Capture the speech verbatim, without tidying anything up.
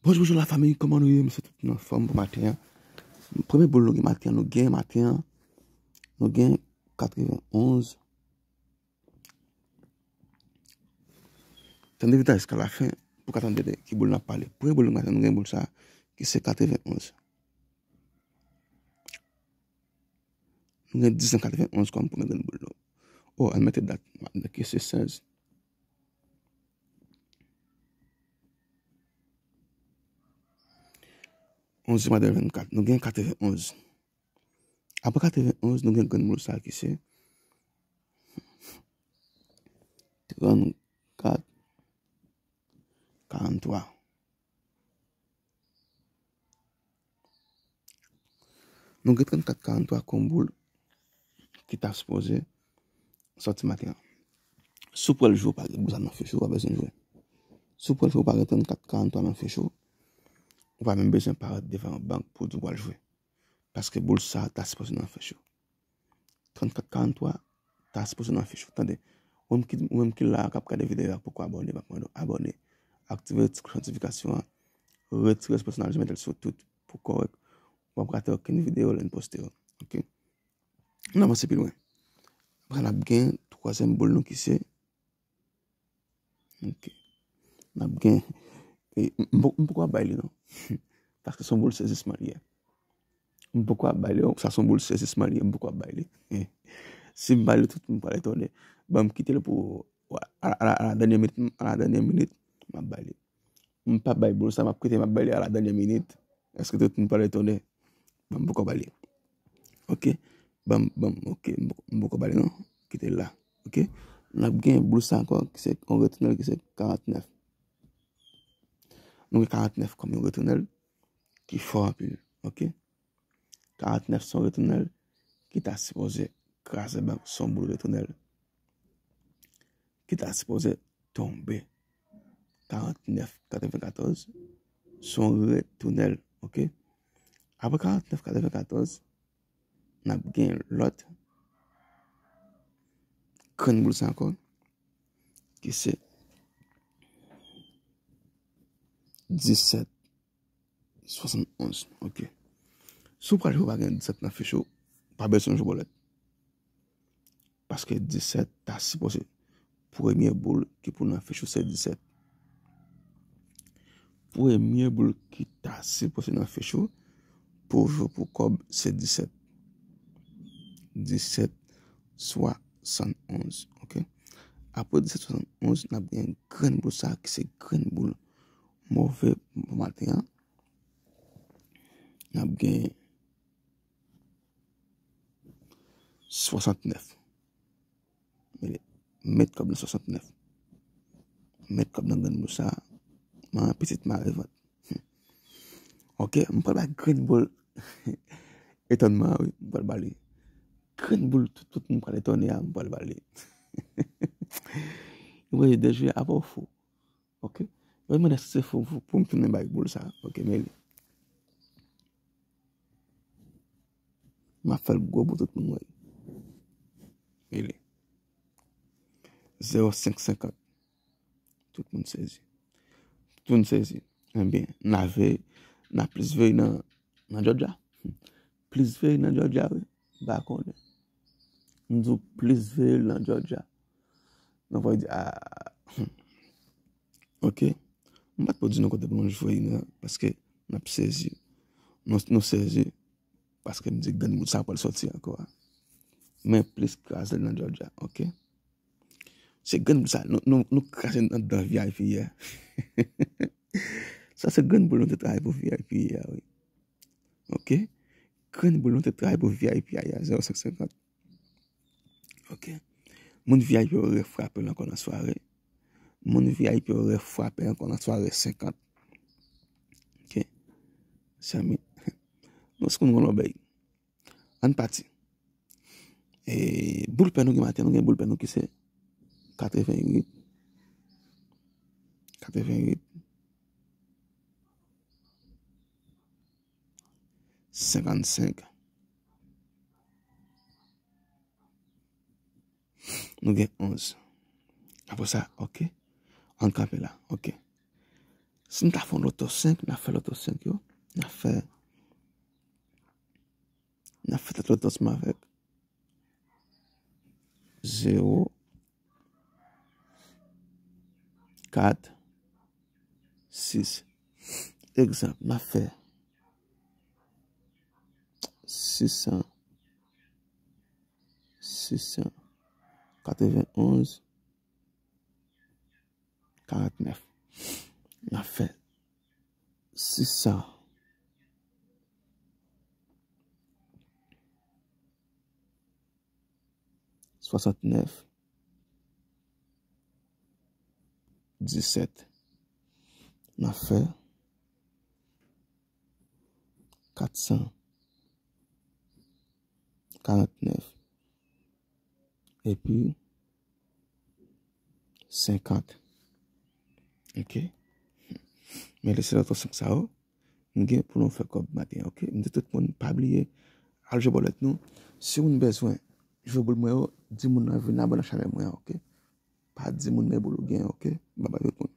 Bonjou, bonjou la fanmi, kòman nou ye? M swete tout moun anfòm pou maten an. Premye boul nou gen maten an, nou gen maten an, nou gen katrevenn onz. Tande videyo a jiska lafen pou w ka tande de ki boul n ap pale. Premye boul nou gen maten an, nou gen boul sa, ki se katrevenn onz. Nou gen dis nan katrevenn onz kòm premye grenn boul nou. Oh, ann mete dat, dat ki se sèz. Onz mwa de vennkat, nou gen katrevenn onz. Apre katrevenn onz, nou gen grenn boul sa ki se trannkat karantwa. Nou gen trannkat karantwa kòm boul ki ta sipoze sòti maten an. Si w pral jwe, w pa gen boul sa nan fich ou, w pa bezwen jwe. Si w pral jwe, w pa gen trannkat karantwa nan fich ou, ou pa menm bezwen parèt devan yon bank pou w di w pral jwe. Paske boul sa ta sipoze nan fich ou. Trannkat karantwa ta sipoze nan fich ou. Tande, ou menm ki, ou menm ki la k ap gade videyo a, poko abòne, m ap mande w abòne, aktive ti kloch notifikasyon an, retire sou pèsonalize, mete l sou tout pou kòrèk. W ap rate okenn videyo lè n poste yo. Ok? N avanse pi lwen. Apre n ap gen twazyèm boul nou ki se Ok. N ap gen. E, m, m, m poko ap bay li non. Paske se yon boul sezisman li ye. M poko ap bay li, sa se yon boul sezisman li ye, m poko ap bay li. Si m bay li tout, m pral etone. Ban m kite l pou, a, a, a, a la dènyè minit, a la dènyè minit, m ap bay li. M p ap bay boul sa, m ap kite, m ap bay li a la dènyè minit. Èske tout moun pral etone? Ban m poko bay li. Ok. Ban m, ban m, ok, m poko, m poko bay li non. Kite l la. Ok. N ap gen boul sa ankò, ki se yon retounèl, ki se karantnèf. Nou gen karantnèf kòm yon retounèl ki fò anpil. Ok. Karantnèf se yon retounèl ki ta sipoze kraze bank, se yon boul retounèl ki ta sipoze tonbe. Karantnèf katrevenkatòz se yon retounèl, ok? Apre karantnèf katrevenkatòz, n ap gen lòt grenn boul sa ankò, ki se disèt swasannonz, ok. Si w pral jwe, w pa gen disèt nan fich ou, pa bezwen jwe bòlèt. Paske disèt ta sipoze, premye boul ki pou nan fich ou se disèt. Premye boul ki ta sipoze nan fich ou pou w jwe pou kòb se disèt. Disèt swasannonz, ok. Apre disèt swasannonz, n ap gen grenn boul sa ki se grenn boul move pou maten an. N ap gen swasantnèf. Met kòb nan swasantnèf. Met kòb nan grenn boul sa. Manman pitit mare vant. Ok, m pral bay grenn boul etònman an, wi, m pral ba li. Grenn boul tout, tout moun pral etone a, m pral ba li. Mwen de jwe apa w fou. Ok. Yo mande si se fou, fou pou m tounen bay boul sa. Ok, men li. M ap fè l gwo pou tout moun wè. Li. Zewo senk senkant. Tout moun sezi. Tout moun sezi. Ebyen, n a veye, n a plis veye nan, nan Georgia. Plis veye nan Georgia, wi. M pa konnen. M di w plis veye nan Georgia. Nan vwa di, a, ok. M pa t pou di nou kote pou nou jwe nan, paske n ap sezi. Nou, nou sezi. Paske m di grenn boul sa pral sòti ankò a. Men plis kraze nan Georgia, ok? Se grenn boul sa, nou, nou, nou kraze anndan V I P a. Sa se grenn boul nou te travay pou V I P a, wi. Ok? Grenn boul nou te travay pou V I P a, zewo senk senkant. Ok? Moun V I P yo refrape l ankò nan sware. Moun V I P yo refrape ankò nan sware senkant. Ok? Sèmi. Nou se konn yon lòbèy. Ann pati. E, boul pè nou gen maten, nou gen boul pè nou ki se katrevenn uit. Katrevenn uit. Senkannsenk. Nou gen onz. Apre sa, ok. Ann kanpe la, ok. Si n ta fè yon loto senk, n ap fè loto senk yo. N ap fè, n ap fè tèt loto ansanm avèk zewo, kat, sis. Egzanp, n ap fè sis san, sis san katrevenn onz, karant nèf. N ap fè sis san swasant nèf, disèt. N ap fè kat san karant nèf. Epi senkant. Ok. Men lese lòt senk sa yo. M gen pou nou fè kòb maten, ok? M di tout moun, pa bliye, al jwe bòlèt nou. Si moun bezwen jwe boul mwen yo, di moun nan vin abòne nan chanèl mwen an, ok? Pa di moun men boul ou gen, ok? Babay tout moun.